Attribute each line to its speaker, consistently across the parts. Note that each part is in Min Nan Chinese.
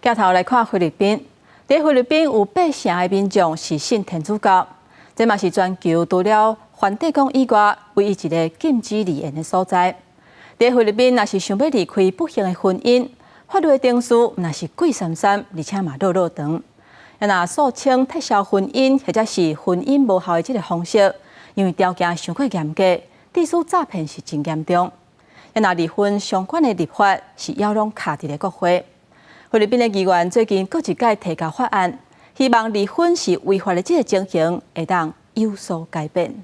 Speaker 1: 鏡頭來看菲律賓，佇菲律賓有八成的民眾是信天主教，這嘛是全球除了梵蒂岡以外，唯一一个禁止離緣的所在。佇菲律賓，若是想欲離開不幸的婚姻，法律的程序毋但是貴參參，而且嘛落落長。若訴請撤銷婚姻或者是婚姻無效的這个方式，因為條件傷過嚴格，致使詐騙是真嚴重。若離婚相關的立法是猶攏卡佇咧國會。菲律賓的議員最近閣一擺提交法案，希望離婚是違法的這个情形會當有所改變。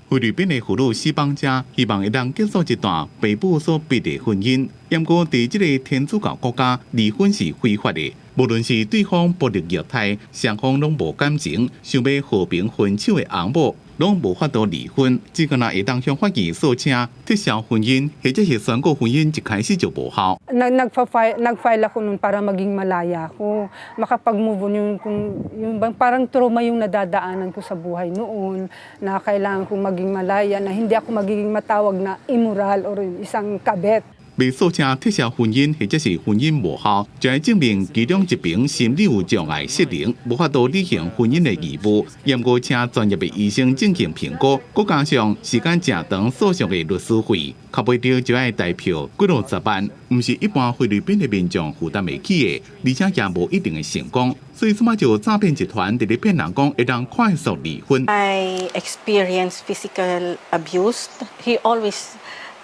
Speaker 2: 菲律賓的婦女死綁者希望會當結束這段爸母所逼的婚姻。毋過，佇這个天主教國家，離婚是非法的。無論是對方暴力虐待，雙方攏無感情，想欲和平分手的翁某，攏無法度離婚，只敢若會當向法院訴請撤銷婚姻，或者是宣告婚姻一開始就無效。
Speaker 3: Nag-file nag-file ako noon para maging malaya ako, makapag-move on yung kung yung bang parang trauma yung nadadaanan ko sa buhay noon, na kailangan kong maging malaya, na hindi ako magiging matawag na immoral or isang kabet.
Speaker 2: 欲訴請撤銷婚姻或者是婚姻無效，就愛證明其中一邊心理有障礙失能，無法度履行婚姻的義務。毋過請專業的醫生進行評估，閣加上時間誠長訴訟的律師費，較袂著就愛台票幾落十萬，毋是一般菲律賓的民眾負擔會起的，而且也無一定會成功。所以，這擺就有詐騙集團佇咧騙人講會當快速離婚。
Speaker 4: I experienced physical abuse. He always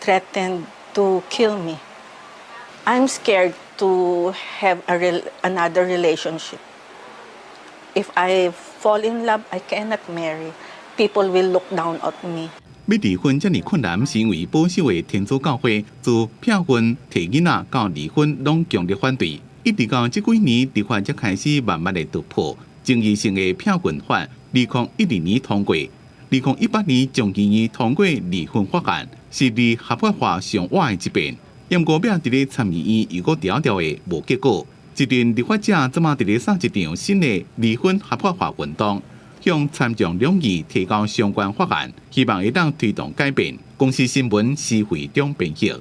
Speaker 4: threatened to kill me. I'm scared to have another relationship. If I fall in love, I cannot marry. People will look down at me.
Speaker 2: 欲離婚遮爾困難，是因為保守的天主教會自騙婚、提囡仔到離婚，攏強烈反對。一直到這幾年，立法才開始慢慢的突破。爭議性的騙婚法，2012年通過，2018年眾議院通過離婚法案，是離合法化上晚的一遍。毋過尾仔佇咧參議院又閣調調的無結果。這陣立法者這擺佇咧掃一場新的離婚合法化運動，向參眾兩院提交相關法案，希望會當推動改變。公視新聞施惠中編譯。